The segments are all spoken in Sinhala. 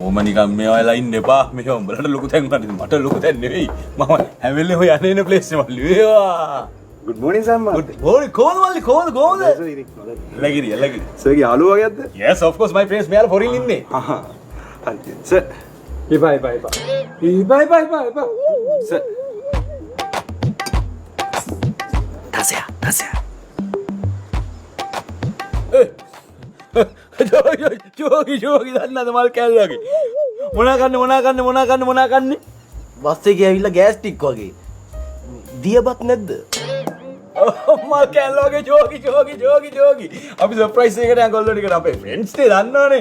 ඕම නිකන් මේ ඔයාලා ඉන්න එපා. මේ උඹලට ලොකු තැන් වුණාට මට ලොකු තැන් නෙවෙයි. මම හැම වෙලේම ඔය යන එන ප්ලේස් එක මල්ලි. ඒවා. ගුඩ් මෝර්නිං සම්මා. Good morning. කොහොමද මල්ලි? කොහොමද කොහොමද? එලගිරි එලගිරි. සර්ගේ යාළුවෝ වගේක්ද? Yes, of course, my friends. මෙයාලා ෆොරින් ඉන්නේ. ආහා. හරි. සර්. එපා එපා එපා. එපා එපා එපා එපා. සර්. තසයා තසයා. ජෝගි ජෝගි දන්නද මල් කෑල්ල වගේ. මොනා කන්නේ මොනා කන්නේ මොනා කන්නේ මොනා කන්නේ? බස් එකේ ඇවිල්ලා ගෑස් ටික් වගේ. දියබත් නැද්ද? මල් කෑල්ල වගේ ජෝගි ජෝගි ජෝගි ජෝගි. අපි සර්ප්‍රයිස් එකකට යන් කොල්ලෝ ටිකට අපේ ෆ්‍රෙන්ඩ්ස් නේ දන්නවනේ.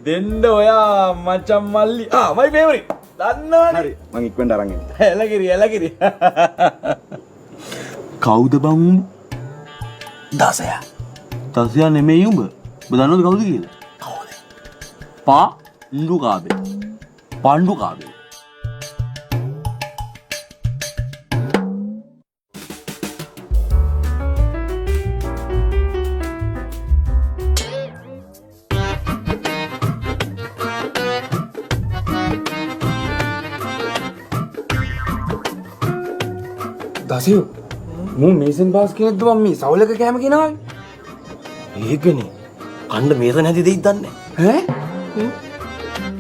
දෙන්න ඔයා මචං මල්ලි. ආ මයි ෆේවරිට්. දන්නවනේ. හරි. මං ඉක්මනට අරන් එන්න. එලගිරි එලගිරි. කවුද බං උඹ? දසයා. තසයා නෙමෙයි උඹ. ඔබ දන්නවද කවුද කියලා? කවුද? පා ණ්ඩු කාබේ. පණ්ඩු කාබේ. දසියු මූ මේසන් පාස් කෙනෙක්ද බං මේ සවුලක කෑම ගෙනාවේ? ඒකනේ. කණ්ඩ මේසන් හැදි දෙයිද දන්නේ ඈ?